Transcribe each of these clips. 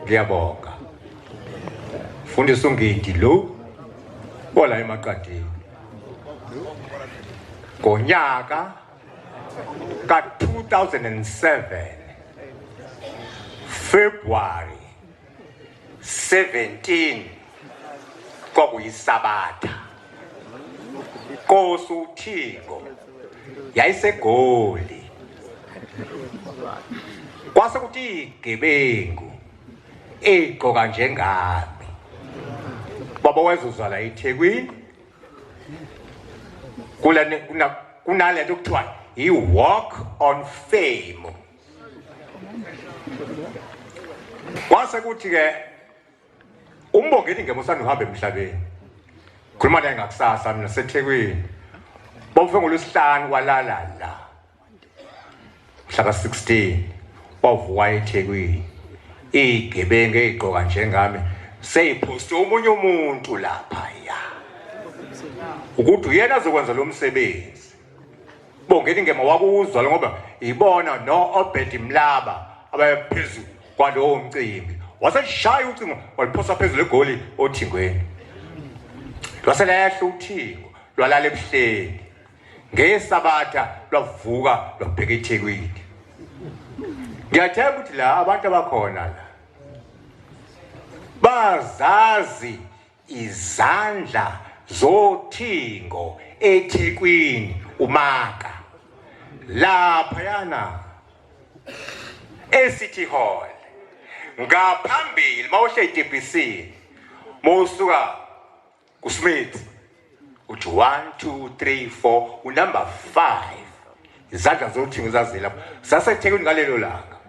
Ngiyabonga. Fundisa uNgidi lo ola emaqadini. Ngonyaka ka-2007 February 17 kwakuyisabatha. Nkosi uThingo yayiseGoli. Kwase kuthi igebengu egqoka njengami. Baba wezozwa la eThekwini. Kula kunalento kuthiwa i-walk on fame. Kwase kuthi ke umbongeni ngeke usanda uhamba emhlabeni. Khuluma naye ngakusasa mina seThekwini. Bawufe ngolwesihlanu kwalala la. Mhla ka-16 wavuka eThekwini. Igebengu ezigqoka njengami seyiphoste omunye umuntu lapha ya. Ukuthi uyena azokwenza lo msebenzi. Bongeni Ngema wakuzwa lo ngoba ibona no Obed Mlaba abayephezulu kwalowo mcimbi. Waseshaya ucingo waliphosa phezulu egoli othingweni. Lwaselehla uthingo lwalala ebuhleni. Ngesabatha lwavuka lwabheka eThekwini. Ngiyathemba ukuthi la abantu abakhona la bazazi izandla zothingo eThekwini umaka lapha yana eCity Hall ngaphambili mawuhle itebhisini mawusuka kuSmith uthi 1 2 3 4 unumber 5 izandla zothingo zazila saseThekwini ngalelo langa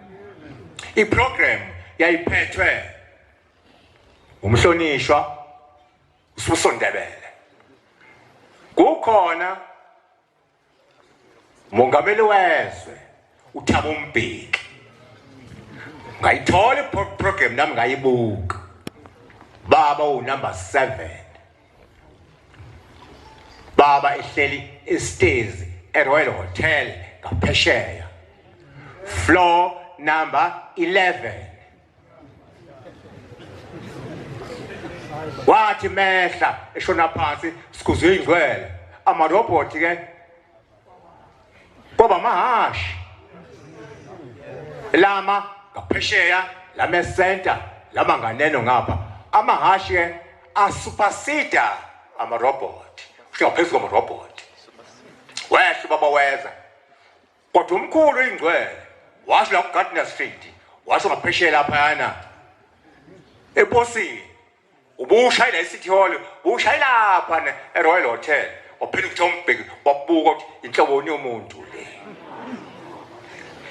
iprogram yayiphethwe umhlonishwa uSibusiso Ndebele kukhona mongameli wezwe uThabo Mbeki ngayithola iprogram nami ngayibuka baba unumber 7 baba ehleli estezi eRoyal Hotel ngaphesheya floor number 11 wathi mehla eshona phansi sikhuzwe ingcwele amarobhothi ke kwaba amahashi lama ngaphesheya lama esenta lama nganeno ngapha amahashi ke asupersida amarobhothi kusho ngaphezu kwamarobhothi wehla ubaba weza Kodwa umkhulu ingcwele washo la kuGardner Street, washo ngaphesheya laphayana eposini. Ubushayela eCity Hall, ubushayela lapha eRoyal Hotel. Waphinde kuthiwa umbheki wabuka ukuthi inhloboni yomuntu le.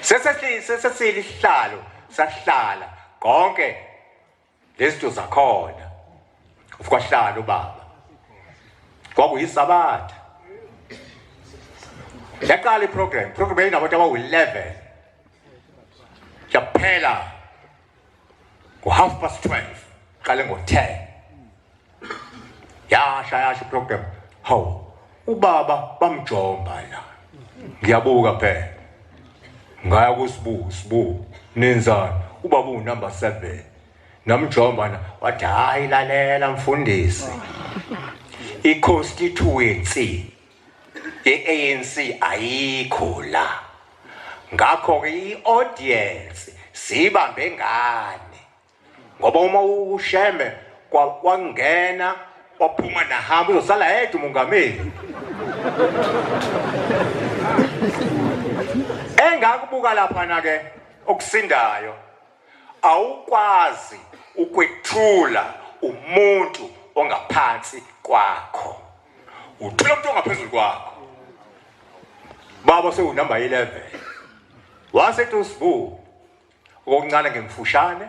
Sesesile isihlalo sahlala konke lezinto zakhona kwahlala ubaba kwakuyisabatha yaqala iprogram program yayinabantu abawu-11 yaphela ngo-half past 12 qale ngo-10 yasha yasha iprogram hawu ubaba bamjomba la ngiyabuka phela ngaya kusibu sibu nenzani ubaba unumber 7 namjomba na wathi hayi lalela mfundisi i-constituency ye-ANC ayikho la ngakho-ke i-audience siyibambe ngane ngoba uma ushembe kwangena waphuma nahamba uzosala yedwa umongameli engakubuka laphana ke okusindayo awukwazi ukwethula umuntu ongaphansi kwakho uthula umuntu ongaphezulu kwakho baba sewunumber 11 wasethi usibu Okokuncane ngimfushane,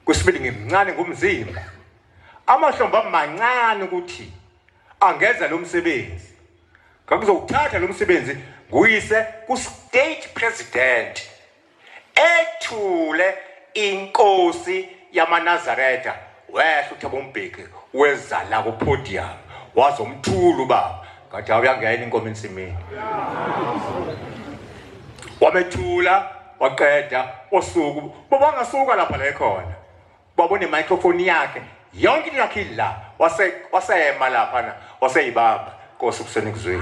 kwesibili ngimncane ngumzimba. Amahlombe amancane ukuthi angenza lo msebenzi. Ngakuzowuthatha lo msebenzi nguyise ku-state president ethule inkosi yamaNazaretha wehla uThabo Mbeki weza la ku-podium wazomthula ubaba ngathi awuyangena inkomo ensimini wamethula waqeda osuku bobangasuka lapha la ekhona. Ubaba une-microphone yakhe, yonke into yakhe ila. Wase wasema laphana, waseyibamba. Nkosi kusenikuzwile.